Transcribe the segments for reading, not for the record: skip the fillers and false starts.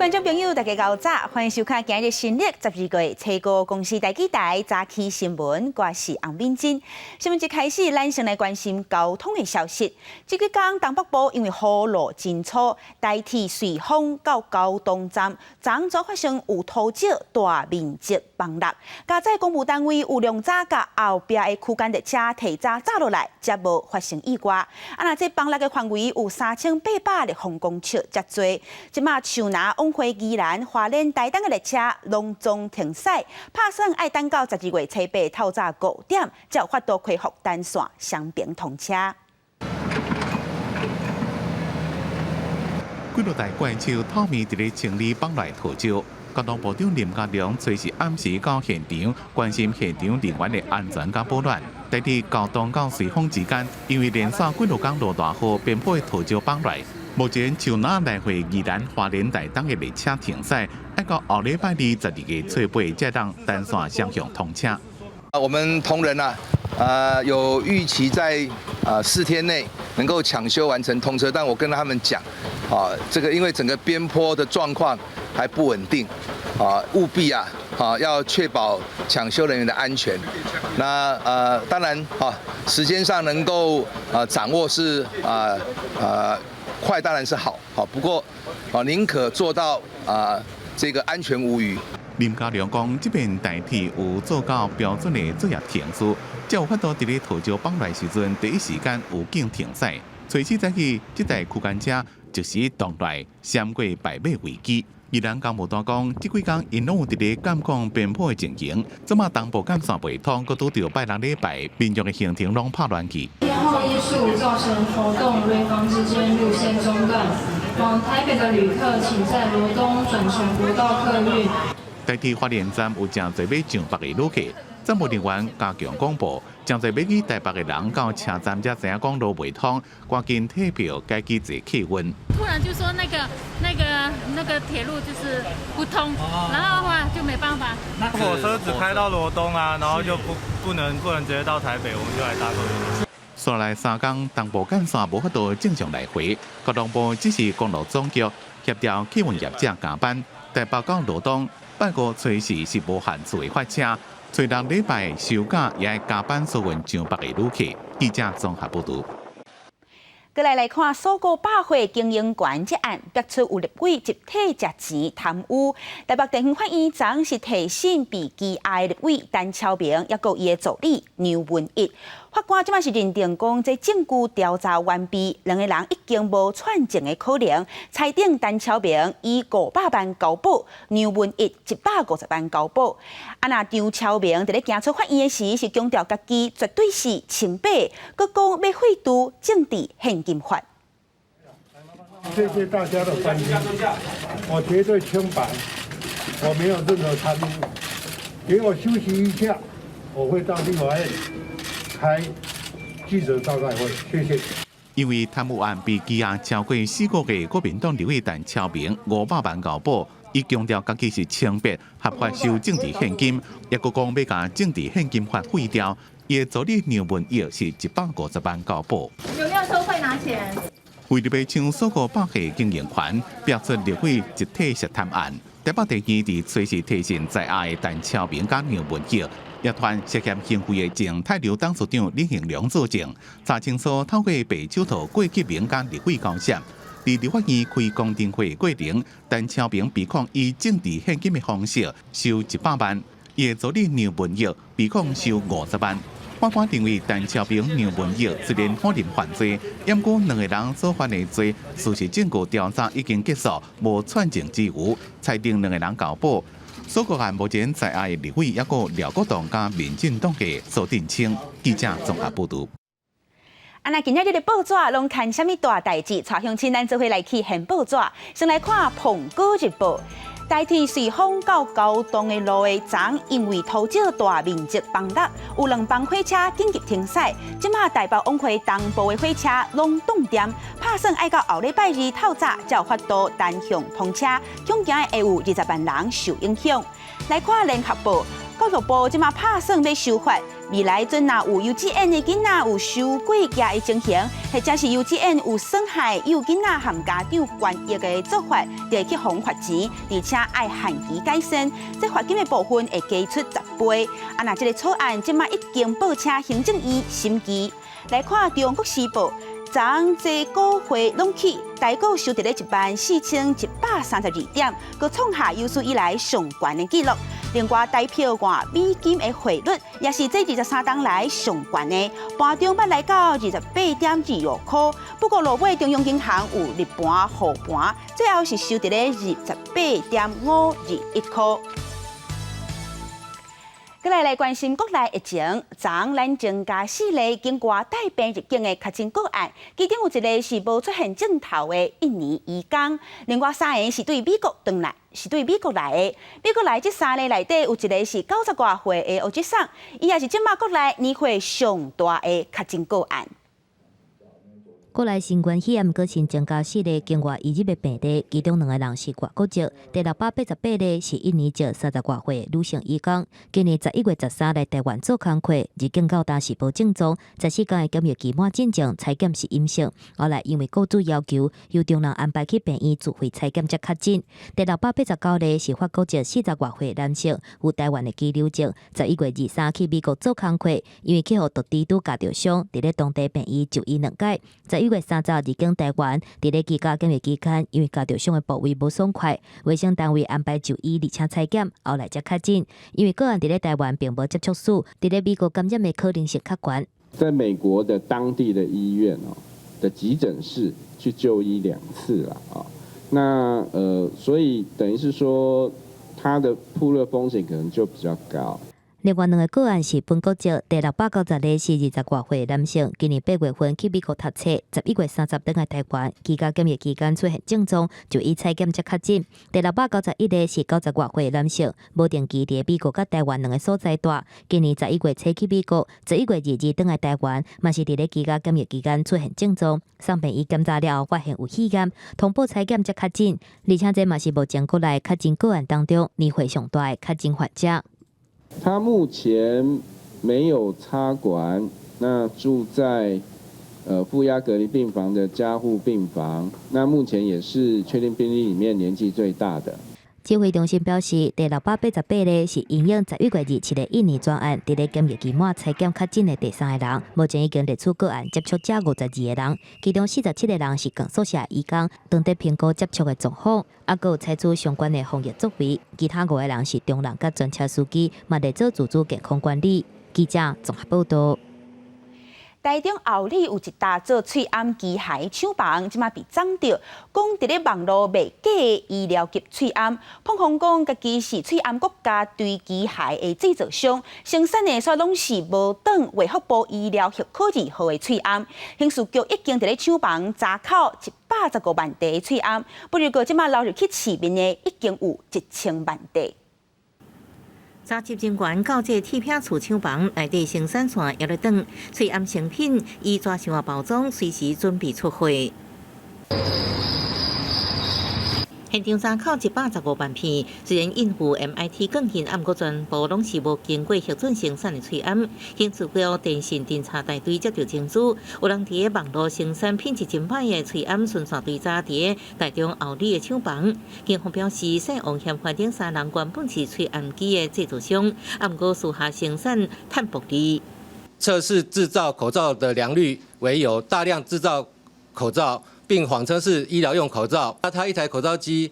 觀眾朋友，大家𠢕早，歡迎收看今日新曆12月初五公視台語台早起新聞，我是洪敏珍。新聞一開始，咱先來關心交通的消息。這幾工東北部因為雨落真粗，台鐵瑞芳到高東站，昨早發生有土石大面積崩落，加載公務單位有量早共後壁的區間列車提早紮落來，才無發生意外。啊，若這崩落的範圍有3800立方公尺遮濟，這馬樹林往回宜蘭、花蓮、台東的列車攏總停駛，拍算愛等到12月初八透早5點，才有法度恢復單線雙爿通車。幾落台怪手透面佇咧清理崩來土石，交通部長林佳龍隨時暗時到現場關心現場人員的安全佮保暖。台鐵高東到瑞芳之間，因為連續幾落工落大雨，邊坡的土石崩來。目前樹林來回宜蘭、花蓮、台東的列車停駛，愛到後禮拜二12月初八才當單線雙向通車。我們同仁啊，有預期在4天內能夠搶修完成通車，但我跟他們講，啊，這個因為整個邊坡的狀況還不穩定，啊，務必啊，啊，要確保搶修人員的安全。那當然啊，時間上能夠啊掌握是啊快當然是好，好不過啊寧可做到啊這個安全無虞。林佳龍講，這遍台鐵有做到標準的作業程序，才有法度佇咧土石崩來時陣，第一時間預警停駛。隨時早起，這台區間車即時動來，閃過敗馬危機。宜蘭公務單講，這幾工𪜶攏有佇咧監控邊坡的情形，這馬東部幹線袂通，閣拄著拜六禮拜，民眾的行程攏拍亂去。天候因素造成頭洞瑞芳之間路線中斷，往台北的旅客請在羅東轉乘國道客運。台鐵花蓮站有誠濟欲上北的旅客，站務人員加強廣播，誠濟欲去台北的人到車站才知影講路袂通，趕緊退票改去坐客運。突然就說那個鐵路就是不通，然後的話就沒辦法。火車只開到羅東啊，然後就不能直接到台北，我們就來搭客運。紲來3工東部幹線無法度正常來回，交通部指示公路總局協調客運業者加班，台北到羅東拜五初四是無限次的發車，初六禮拜收假也愛加班疏運上北的旅客。記者綜合報導。過來來看鎖國百貨經營權這案，爆出有立委集體食錢貪污。台北地方法院昨是提審被羈押的立委陳超明，抑閣伊的助理梁文益。法官這擺是認定講，這證據調查完畢，兩个人已經無串證的可能，裁定陳超明以500萬交保，梁文益150萬交保。啊，若張超明佇咧行出法院的時，是強調家己絕對是清白，閣講欲廢除政治獻金法。謝謝大家的關心，我絕對清白，我沒有任何貪污。給我休息一下，我會到立法院開記者招待會。謝謝。因為貪污案被羈押超過4個月，國民黨立委陳超明500萬交保，伊強調家己是清白，合法收政治獻金，抑閣講欲共政治獻金法廢掉。伊的助理梁文益是150萬交保。有沒有收賄拿錢？為著欲搶鎖國百貨經營權，爆出立委集體涉貪案。台北地院佇隨時提審在押的陳超明佮梁文益，集團涉嫌行賄的前泰流董事長李興良作證，查清楚透過白手套郭敬明佮立委交涉。佇立法院開公聽會過程，陳超明被控以政治獻金的方式收100萬，伊的助理梁文益被控收50萬。法官認為陳超明、梁文益雖然否認犯罪，毋過兩个人所犯的罪，事實證據調查已經結束，無串證之虞，裁定兩个人交保。鎖國案目前在押的立委，抑閣廖國棟佮民進黨的蘇震清。記者綜合報導。啊，那今仔日的報紙攏看啥物大代誌？帶鄉親咱做伙來去掀報紙，先來看《蘋果日報》。台鐵瑞芳到高東的路的昨因為土石大面積崩落，有兩班火車緊急停駛。這馬台北往回東部的火車攏擋點，拍算愛到後禮拜二透早才有法度單向通車，恐驚會有20萬人受影響。來看聯合報。教育部這馬拍算欲修法，未來準若有幼稚園的囡仔有傷過額的情形，或者是幼稚園有損害幼囡仔和家長權益的做法，就會去予罰錢，而且愛限期改善。這罰金的部分會加出10倍。啊，若這个草案這馬已經報請行政院審議。來看《中國時報》。昨昏這股匯攏起，台股收佇咧14,132點，閣創下有史以來上懸的紀錄。另外，台票換美金的匯率也是這23冬來上懸的，盤中捌來到28.25箍。不過落尾中央銀行有入盤護盤，最後是收佇咧28.521箍。閣來來關心國內疫情，昨昏咱增加四例境外帶病入境的確診個案，其中有一个是無出現症頭的印尼移工，另外三个是對美國轉來，是對美國來的。美國來這三个內底有一个是九十外歲的歐吉桑，伊也是這馬國內年歲上大的確診個案。國內新冠肺炎閣新增加四例境外移入的病例，其中兩个人是外國籍，第688例是印尼籍三十外歲女性移工，今年11月13來台灣做工課，入境到今是無症狀，14天的檢疫期滿進前採檢是陰性，後來因為雇主要求，由中人安排去病院自費採檢才確診。第689例是法國籍四十外歲男性，有台灣的居留證，11月23去美國做工課，因為去予毒蜘蛛咬著傷，佇咧當地病院就醫兩擺。11月30入境台灣，佇咧居家檢疫期間，因為咬著傷的部位無爽快，衛生單位安排就醫，而且採檢，後來才確診。因為個案佇咧台灣並無接觸史，佇咧美國感染的可能性較懸。在美國的當地的醫院哦的急診室去就醫兩次了啊，那所以等於是說，他的暴露風險可能就比較高。另外兩个個案是本國籍，第690例是二十外歲男性，今年8月份去美國讀冊，11月30轉來台灣，居家檢疫期間出現症狀，就醫採檢才確診。第691例是九十外歲男性，無定期佇美國佮台灣兩个所在蹛，今年11月初去美國，11月22轉來台灣，嘛是佇咧居家檢疫期間出現症狀，送病院檢查了後發現有肺炎，通報採檢才確診，而且這嘛是目前國內確診個案當中年歲上大的確診患者。他目前沒有插管，那住在負壓隔離病房的加護病房，那目前也是確定病例裡面年紀最大的。指揮中心表示，第688例是因應11月27日印尼專案，佇咧檢疫期滿採檢確診的第三个人，目前已經列出個案接觸者52个人，其中47个人是仝宿舍移工，當地評估接觸的狀況，猶閣有採取相關的防疫作為。其他五个人是中人佮專車司機，嘛列做自主健康管理。記者綜合報道。台中后里有一搭做喙罨機械廠房，這馬被摠著，講佇咧網路賣假的醫療級喙罨，膨風講家己是喙罨國家隊機械的製造商，生產的煞攏是無轉衛福部醫療許可字號的喙罨。刑事局已經佇咧廠房查扣115萬塊的喙罨，不過這馬流入去市面的已經有1000萬塊。查緝人員到這鐵片厝廠房內底生產線猶咧轉，喙罨成品以紙箱包裝，隨時準備出貨。現場查扣115萬片，雖然應付 MIT 鋼筋，毋過全部攏是無經過核准生產的喙罨。刑事局電信偵查大隊接到情資，有人佇網路生產品質真歹的喙罨，循線追查佇台中后里的廠房。警方表示，姓王嫌犯等三人原本是喙罨機的製造商，毋過私下生產趁薄利。測試製造口罩的良率為由，大量製造口罩。並謊稱是醫療用口罩。那他一台口罩機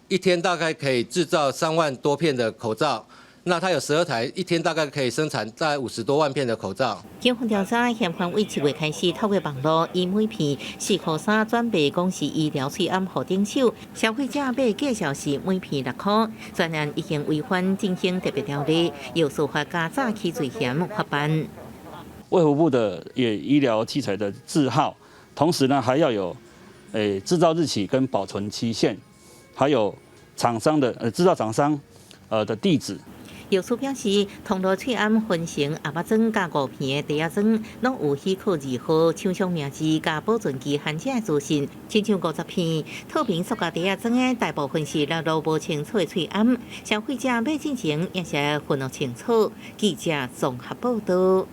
一天大概可以製造3萬多片的口罩。那他有12台，一天大概可以生產大概50多萬片的口罩。警方調查，嫌犯為7月開始透過網路，以每片4塊3轉賣，講是醫療喙罨予頂手，消費者買價數是每片6塊。專案已經違反振興特別條例，由司法加早起罪嫌法辦。衛福部的也醫療器材的字號。同時呢，還要有，製造日期跟保存期限，還有廠商的製造廠商，的地址。藥師表示，通路喙罨分成盒仔裝佮五片的袋仔裝，攏有許可字號、廠商名字佮保存期限這資訊。親像50片透明塑膠袋仔裝的，大部分是來路無清楚的喙罨，消費者買之前也是分清楚。記者綜合報道。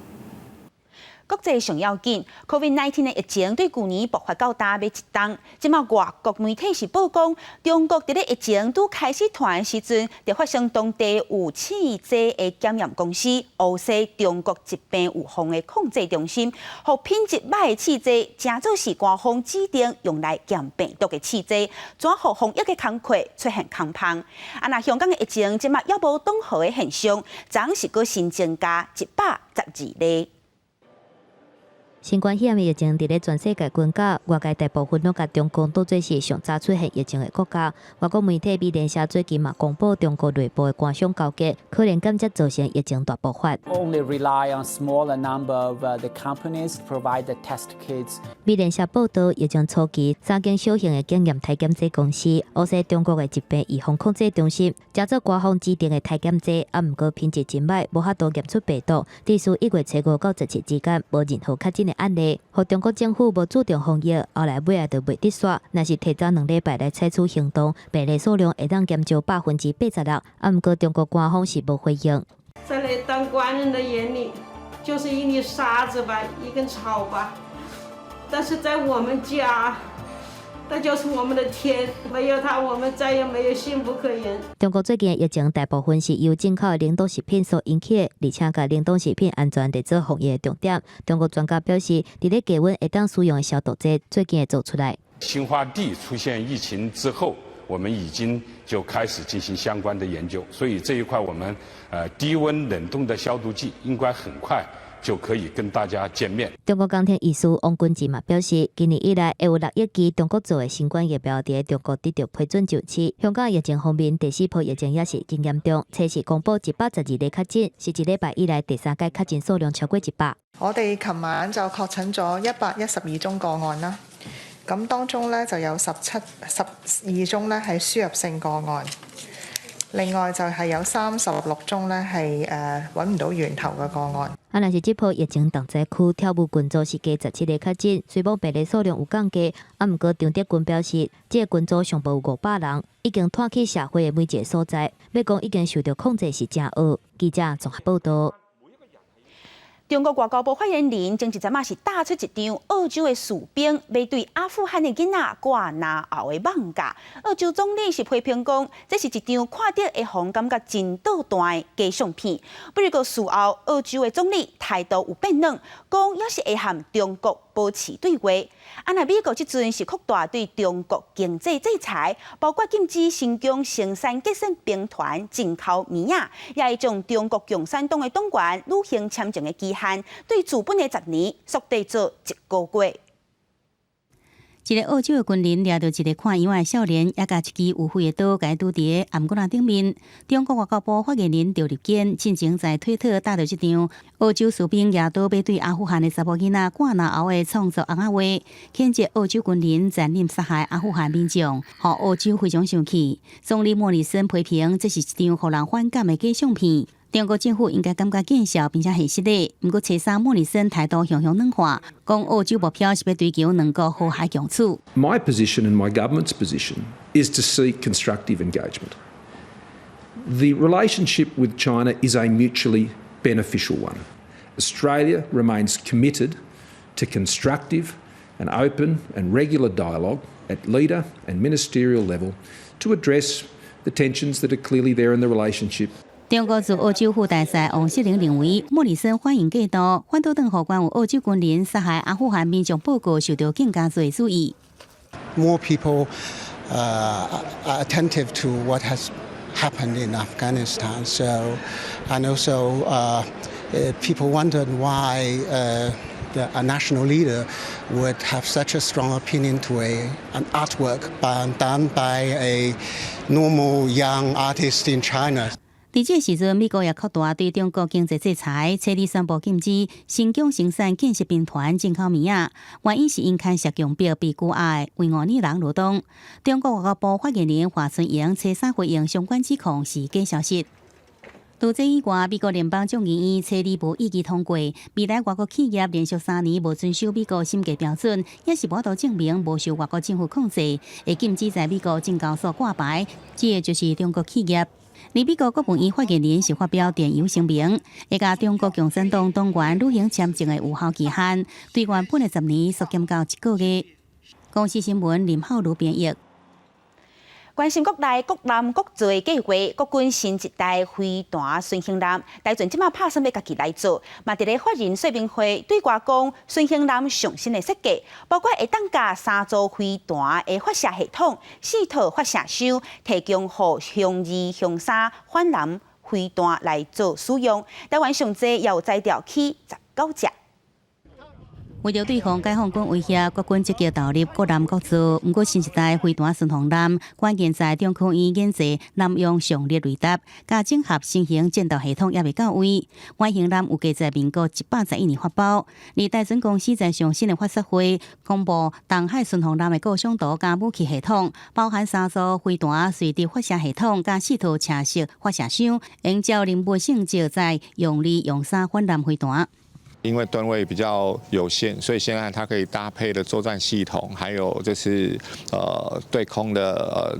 國際上要緊，COVID-19 的疫情對舊年爆發到今欲一冬，這馬外國媒體是報講，中國佇咧疫情拄開始傳時陣，就發生當地有試劑的檢驗公司，訛說中國疾病預防的控制中心，予品質䆀的試劑，成做是官方指定用來檢病毒的試劑，怎予防疫的工課出現空縫？啊，若香港的疫情這馬猶無擋予的現象，昨是閣新增加112例。新冠肺炎疫情佇咧全世界滾攪，外界大部分攏共中國當做是上早出現疫情的國家。外國媒體美聯社最近嘛公布中國內部的官商勾結，可能間接造成疫情大爆發。 Only rely on smaller number of the companies provide the test kits。美聯社報道，疫情初期，三間小型的檢驗篩檢劑公司，訛說中國的疾病預防控制中心，成做官方指定的篩檢劑，啊，毋過品質真䆀，無法度驗出病毒。致使1月初5到17之間，無任何確診的案例，予中國政府無注重防疫，後來尾仔就袂得煞。若是提早2禮拜來採取行動，病例數量會當減少86%。啊，毋過中國官方是無回應。在那當官人的眼裡，就是一粒沙子吧，一根草吧。但是在我們家，那就是我們的天，沒有他，我們再也沒有幸福可言。中國最近的疫情大部分是由進口的冷凍食品所引起的，而且共冷凍食品安全列做防疫的重點。中國專家表示，佇咧低溫會當使用的消毒劑最近會做出來。新華地出現疫情之後，我們已經就開始進行相關的研究，所以這一塊我們低溫冷凍的消毒劑應該很快就可以跟大家見面。中國工程醫師王軍志嘛表示，今年以來會有6億劑中國做的新冠疫苗佇中國得到批准上市。香港疫情方面，第四波疫情也是真嚴重，初四公布112例確診，是一禮拜以來第三擺確診數量超過100。我哋琴晚就確診咗112宗個案啦，咁當中呢就有12宗呢係輸入性個案。另外就係有36宗呢係揾唔到源頭嘅個案。啊，若是這波疫情重災區跳舞群組是加17例確診，雖無病例數量有降低，啊，毋過張德軍表示，這個群組上無有500人，已經脫去社會的每一個所在，欲講已經受到控制是誠僫。記者綜合報道。中國外交部發言人前一陣仔是打出一張澳洲的士兵欲對阿富汗的囡仔掛嚨喉的艋舺。澳洲總理是批評講，這是一張看著會予人感覺真搗蛋的假相片。不過事後，澳洲的總理態度有變軟，講猶是會和中國保持對話。啊，若美國這陣是擴大對中國經濟制裁，包括禁止新疆生產結算兵團進口棉仔，也會將中國共產黨的黨員旅行簽證的期限，對資本的10年縮短做一個月。一个澳洲的軍人掠著一个看樣仔的少年，也共一支有血的刀共伊拄佇咧頷頸仔頂面。中國外交部發言人趙立堅進前在推特打著這張澳洲士兵舉刀欲對阿富汗的查某囡仔割嚨喉的創作尪仔畫，譴責澳洲軍人殘忍殺害阿富汗民眾，予澳洲非常生氣。總理莫里森批評這是一張予人反感的假相片。中國政府應該感覺見笑，並且現實的。毋過，初三莫里森態度雄雄軟化，講澳洲目標是欲追求兩國和諧共處。 My position and my government's position is to seek constructive engagement. The relationship with China is a mutually beneficial one. Australia remains committed to constructive and open and regular dialogue at leader and ministerial level to address the tensions that are clearly there in the relationship. 中國駐澳洲副大使王世玲認為，莫里森反應過度，反倒轉予關於澳洲軍人殺害阿富汗民眾報告受到更加濟注意。 More people are attentive to what has happened in Afghanistan. So, and also people wondered why a national leader would have such a strong opinion to an artwork done by a normal young artist in China. 佇這個時陣，美國也擴大對中國經濟制裁，初二宣布禁止新疆生產建設兵團進口棉仔，原因是𪜶牽涉強迫被拘押的維吾爾人勞動。中國外交部發言人華春瑩初三回應相關指控是假消息。除這以外，美國聯邦眾議院初二無異議通過，未來外國企業連續3年無遵守美國審計標準，抑是無法度證明無受外國政府控制，會禁止在美國證交所掛牌。指的就是中國企業。而美國國務院發言人是發表電郵聲明，會共中國共產黨黨員旅行簽證的有效期限，對原本的10年縮減到一個月。公視新聞林浩如編譯。關心國內國艦國造的計劃，國軍新一代飛彈巡行艦，台船這馬拍算欲家己來做，嘛佇咧法人說明會對外講，巡行艦上新的設計，包括會當佮三組飛彈的發射系統、四套發射箱，提供予雄二、雄三反艦飛彈來做使用。台灣上濟也有載調起19隻。為著對抗解放軍威脅，國軍積極投入國艦國造。毋過新一代飛彈巡防艦，關鍵在中科院研製南洋上力雷達，佮整合新型戰鬥系統猶未到位。原型艦預計在民國111年發包。而台船公司在上新的法說會公布東海巡防艦的構想圖佮武器系統，包含三組飛彈垂直發射系統佮四套車式發射箱，按照任務性質載雄二、雄三反艦飛彈。因為噸位比較有限，所以現在它可以搭配的作戰系統，還有就是對空的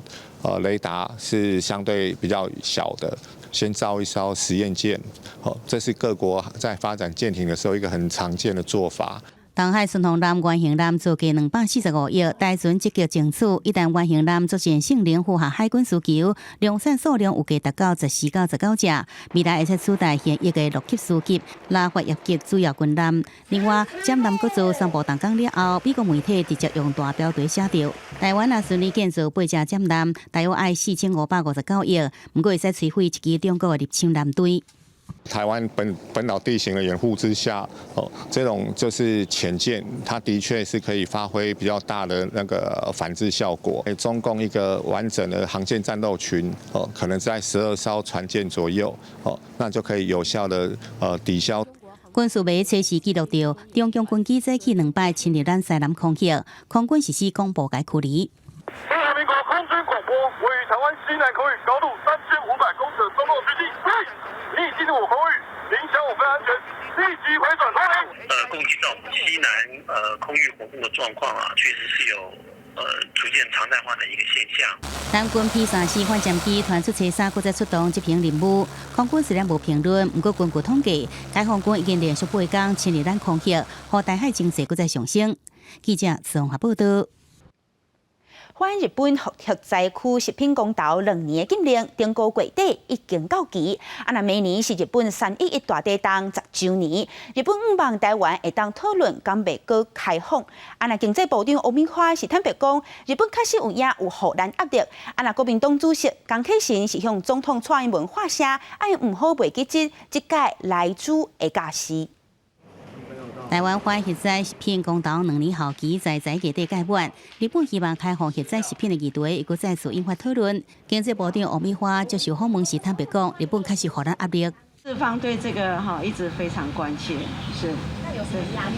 雷達是相對比較小的。先造一艘實驗艦，好，這是各國在發展艦艇的時候一個很常見的做法。東海巡防艦原型艦造價245億，台船積極爭取，一旦原型艦作戰性能符合海軍需求，量產數量預計達到14到19隻，未來會使取代現役的洛級斯級、拉法葉級主要軍艦。另外，斬艦國造宣布動工了後，美國媒體直接用大標題寫著，台灣若順利建造八隻斬艦，大約愛4559億，毋過會使摧毀一支中國的入侵艦隊。台灣本島地形的掩護之下，哦，這種就是潛艦，它的確是可以發揮比較大的那個反制效果。中共一個完整的航艦戰鬥群，哦，可能在12艘船艦左右，哦，那就可以有效的抵消。軍事媒測試記錄到中共軍機載起兩擺侵入咱西南空域，空軍實施廣播共驅離。中華民國空軍廣播，位於台灣西南空域高度3500公尺中共軍機，你已進入我空域，影響我飛安全，立即回轉脫離。共軍到我們西南空域活動的狀況啊，確實是有逐漸常態化的一個現象。南軍 P 34反潛機傳出車三，閣再出動執行任務。空軍雖然無評論，毋過根據統計，解放軍已經連續八工侵入咱空域，予台海情勢閣再上升。記者綜合報道。反日本核災區食品公投2年的禁令，頂個月底已經到期。啊，若明年是日本3.11大地震10週年，日本向望台灣會當討論敢袂閣開放。啊，若經濟部長王美花是坦白講，日本確實有影有予咱壓力。啊，若國民黨主席江啟臣是向總統蔡英文發聲，愛毋好袂記得這屆萊豬的價時。台灣反核災食品公投2年效期在11月底屆滿，日本希望開放核災食品的議題，又閣再次引發討論。經濟部長王美花接受訪問時坦白講，日本確實予咱壓力。日方對這個哈一直非常關切，是。那有什麼壓力？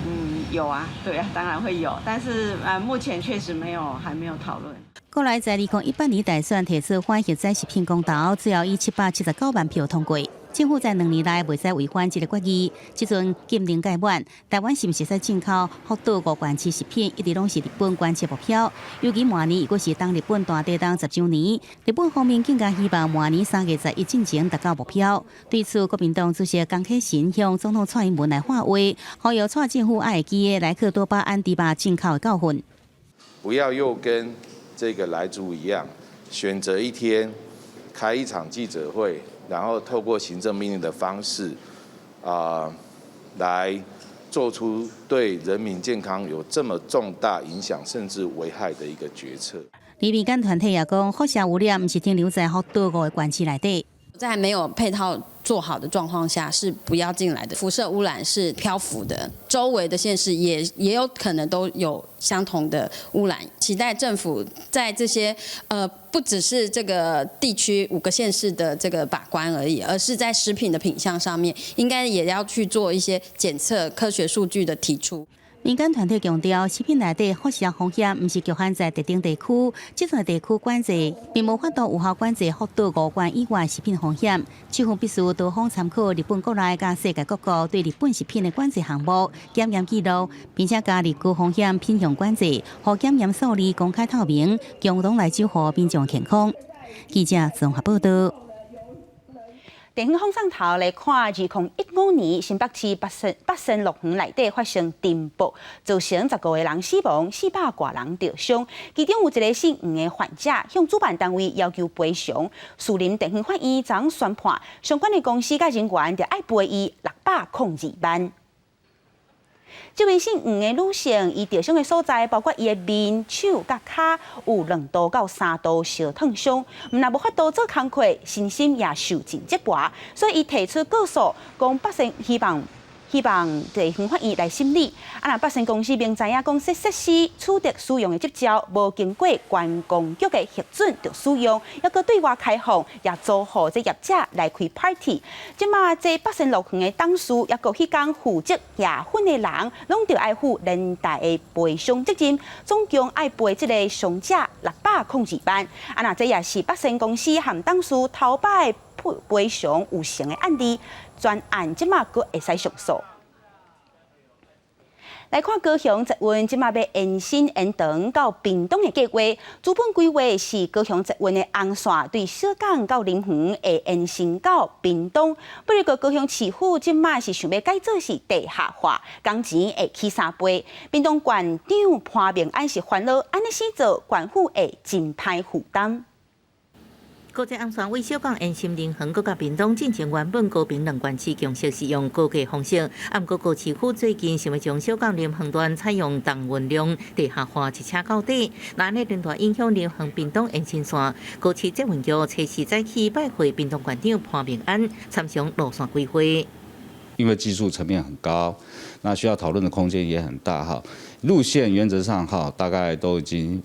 嗯，有啊，對啊，當然會有，但是目前確實沒有，還沒有討論。過來在2018年大選提出反核災食品公投，最後以779萬票通過。政府在2年內袂使違反這个決議。這陣禁令屆滿，台灣是毋是會使進口福島五縣市食品，一直攏是日本關切目標。尤其明年又閣是當日本大地震10週年，日本方面更加希望明年3月11進前達到目標。對此，國民黨主席江啟臣向總統蔡英文來喊話，呼籲蔡政府愛會記得萊克多巴胺豬肉進口的教訓。不要又跟這個萊豬一樣，選擇一天開一場記者會。然後透過行政命令的方式，來做出對人民健康有這麼重大影響甚至危害的一個決策。而民間團體也講，輻射污染毋是停留在福島五个縣市內底，在沒有配套做好的狀況下，是不要進來的。輻射污染是漂浮的，周圍的縣市也有可能都有相同的污染。期待政府在這些不只是這個地區五個縣市的這個把關而已，而是在食品的品項上面，應該也要去做一些檢測、科學數據的提出。民間團體強調，食品內底輻射風險毋是局限在特定地區，這陣地區管制並無法度有效管制福島五縣以外食品風險。政府必須多方參考日本國內佮世界各國對日本食品的管制項目檢驗記錄，並且加入高風險品項管制，予檢驗數字公開透明，共同來守護民眾健康。記者綜合報道。電影放送頭來看，2015年新北市八仙樂園內底發生塵爆，造成15個人死亡，400外人著傷。其中有一个姓黃的患者向主辦單位要求賠償，士林地方法院昨宣判，相關的公司佮人員著愛賠伊602萬。這位姓黃的女性，伊著傷的所在包括伊的面、手佮跤有2度到3度燒燙傷，毋但無法度做工課，身心也受盡折磨，所以伊提出告訴，講八仙希望地方法院來審理。啊，若八仙公司明知影講這設施取得使用的執照，無經過觀光局的核准就使用，猶閣對外開放，也租予這業者來開 party。這馬這八仙樂園的董事，猶閣彼工負責夜訓的人，攏著愛負連帶的賠償責任，總共愛賠這個傷者602萬。啊，若這也是八仙公司和董事頭擺賠償有成的案例，全案這馬閣會使上訴。來看高雄捷運這馬欲延伸延長到屏東的計劃，主本規劃是高雄捷運的紅線對小港到林園會延伸到屏東。不過高雄市府這馬是想欲改做是地下化，工錢會起三倍。屏東縣長潘孟安是煩惱，按呢死做，縣府會真歹負擔。高捷紅線對小港延伸林園，閣佮屏東進前原本高屏兩縣市共識是用高架方式，啊，毋過高市府最近想欲將小港林園段採用重運量地下化一車到底，若按呢連帶影響林園屏東延伸線。高市捷運局初四早起拜會屏東縣長潘孟安，參詳路線規劃。因為技術層面很高，那需要討論的空間也很大哈。路線原則上哈，大概都已經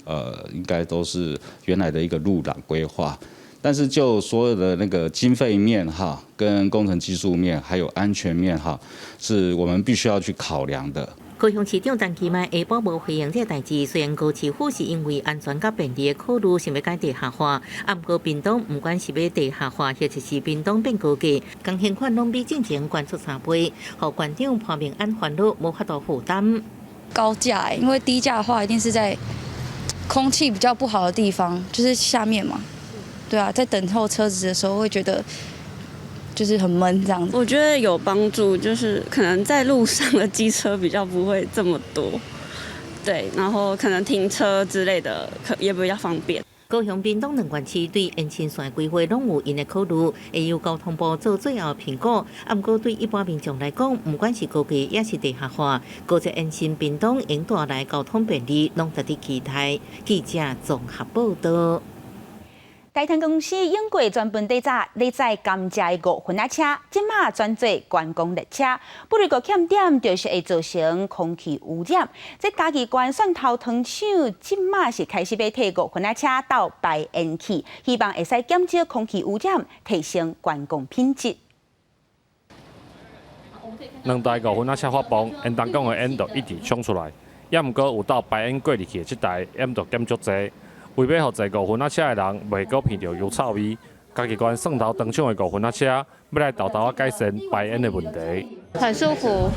應該都是原來的一個路廊規劃。但是就所有的那個經費面哈，跟工程技術面，還有安全面哈，是我們必須要去考量的。高雄市長陳其邁下晡無回應這個代誌，雖然高市府是因為安全佮便利的考慮，想欲改地下化，啊，毋過屏東毋管是欲地下化，或者是屏東變高架，工程款攏比進前懸出三倍，予縣長潘孟安煩惱無法度負擔。高架，因為低架的話，一定是在空氣比較不好的地方，就是下面嘛。對啊，在等候車子的時候會覺得就是很悶這樣子。我覺得有幫助，就是可能在路上的機車比較不會這麼多，對，然後可能停車之類的可也比較方便。高雄、屏東兩縣市對延伸線規劃攏有𪜶的考慮，會由交通部做最後評估。啊，毋過對一般民眾來講，毋管是高架抑是地下化，高鐵延伸屏東會帶來交通便利，攏值得期待。記者綜合報道。台糖公司永過專門咧載咧載甘蔗的五分仔車，這馬轉做觀光列車。不過欠點就是會造成空氣污染。這嘉義縣蒜頭糖廠這馬是開始欲替五分仔車鬥排煙氣，希望會使減少空氣污染，提升觀光品質。兩台五分仔車發泵，煙囱管的煙就一直衝出來，也毋過有鬥排煙過濾器的這台煙就減足濟。為欲予坐五分仔車的人袂閣鼻著油臭味，嘉義縣蒜頭糖廠的五分仔車欲來沓沓仔改善排煙的問題。很舒服，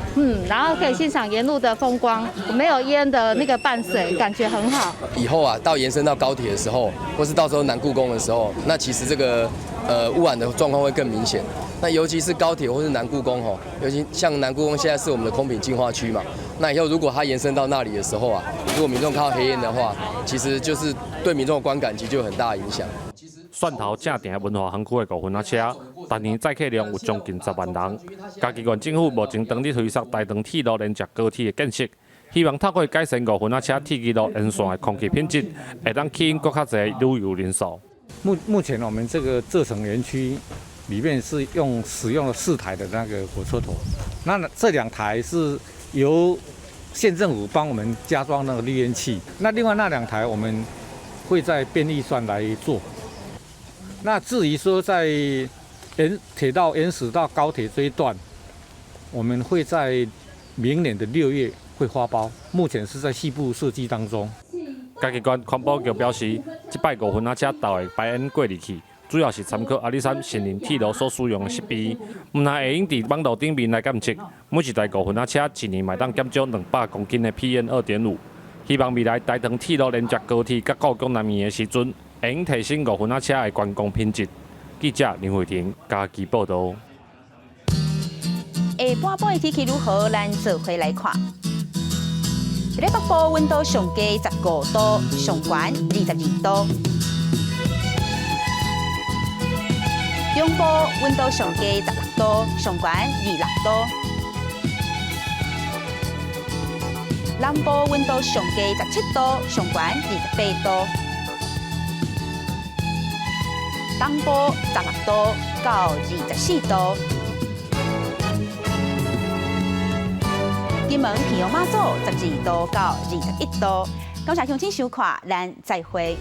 然後可以欣賞沿路的風光，沒有煙的那個伴隨，感覺很好。以後啊，到延伸到高鐵的時候，或是到時候南故宮的時候，那其實這個污染的狀況會更明顯。那尤其是高鐵或是南故宮吼，尤其像南故宮現在是我們的空品淨化區嘛，那以後如果它延伸到那裡的時候啊，如果民眾看到黑煙的話，其實就是對民眾的觀感其實就有很大的影響。蒜頭正碇文化園區的五分仔車，逐年載客量有將近10萬人。嘉義縣政府目前當咧推捒台糖鐵路連接高鐵的建設，希望透過改善五分仔車鐵支路沿線的空氣品質，會當吸引閣較濟旅遊人數。目前我們這個蔗城園區裡面是使用了四台的那個火車頭，那這兩台是由縣政府幫我們加裝那個濾煙器，那另外那兩台我們會再編預算來做。那至於說在沿鐵道延駛到高鐵這一段，我們會在明年的6月會會發包，目前是在細部設計當中。嘉義縣環保局表示，這擺五分仔車沓的排煙過濾器，主要是參考阿里山森林鐵路所使用的設備，毋但會用佇網路頂面來檢測，每一台五分仔車一年嘛會當減少200公斤的 PM 2.5。希望未來台糖鐵路連接高鐵佮故宮南院的時陣，會用提升五分仔車的觀光品質。記者林慧婷嘉義報導。下半晡的天氣如何？咱做伙來看。佇咧北部溫度上低15度，上懸22度。中部溫度上低16度，上懸26度。南部溫度上低17度，上懸28度。東部16度到24度。金門、屏東、馬祖12度到21度。感謝鄉親收看，咱再會。